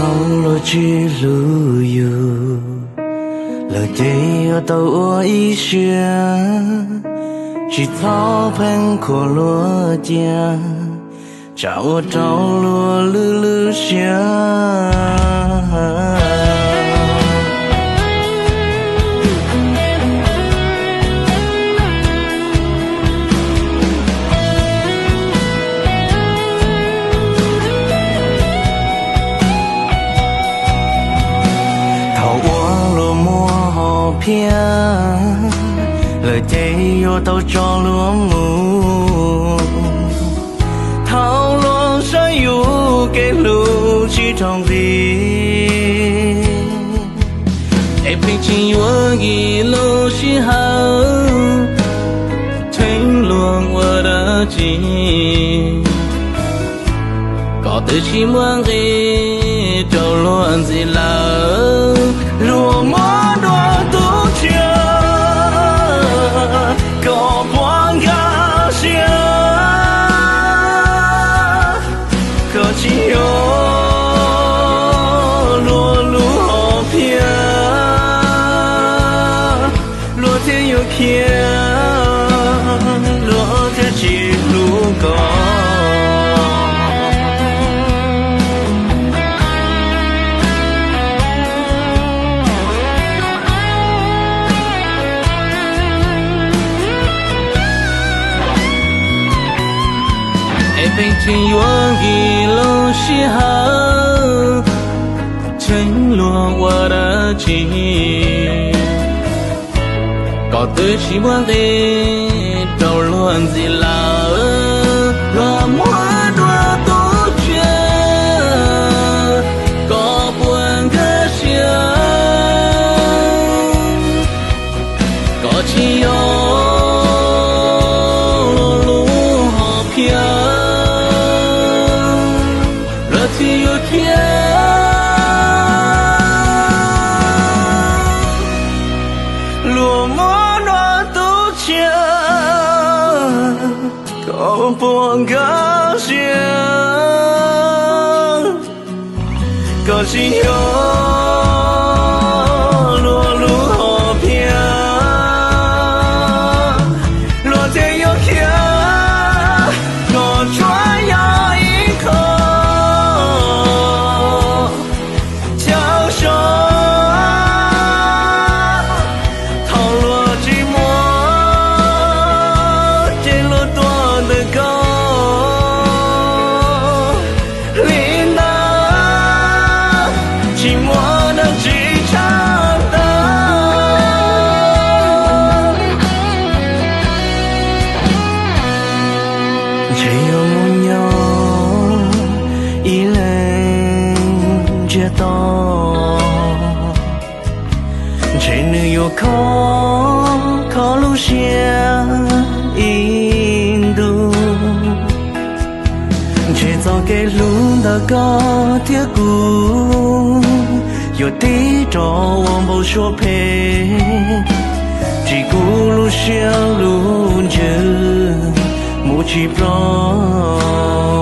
Luag tsis hlub yus, lawm ces yuav tau ua ib siab, tsis txhob pheej khuam luag cia, tsam ua rau luag lwj lwj siab. Thaum uas luag muaj hom phiaj, lawm ces yuav tau tso luag mus. Thaum luag saib yus kev hlub tsis raug nqi, es pheej tsis yuav nqis lub sij hawm, cheem luag ua dab tsi, kom twb tsis muaj nqi rau luag ntxiv lawm. Luag muab dua tu tsiaj kom puas nkag siab, koj tsis yog luag lub hom phiaj, luag thiaj yuav khiav, luag thiaj tsis hlub koj. Es pheej tsis yuav nqis lub sij hawm, cheem luag ua dab tsi, kom twb tsis muaj nqi rau luag ntxiv lawm. Luag muab dua tu tsiaj kom puas nkag siab, koj tsis yog luag lub hom phiaj, luag thiaj yuav khiav, luag muab dua tu tsiaj kom puas nkag siab, koj tsis yog luag lub hom phiaj, luag thiaj yuav khiav, koj tsuas yog ib qho chaw so. Thaum luag tsis muaj ces luag tuag ntawm koj li ntawd, tsis muaj dab tsi tshaj tawm. Ntshe yuav mus nyob ib leeg ntsiag to, ntshe nws yuav kho kho lub siab ib ntus. Ntshe txoj kev hlub ntawm koj thiab kuv yuav tib rov ua npau suab phem, tsim kub lub siab lub ntsws mus tsis ploj.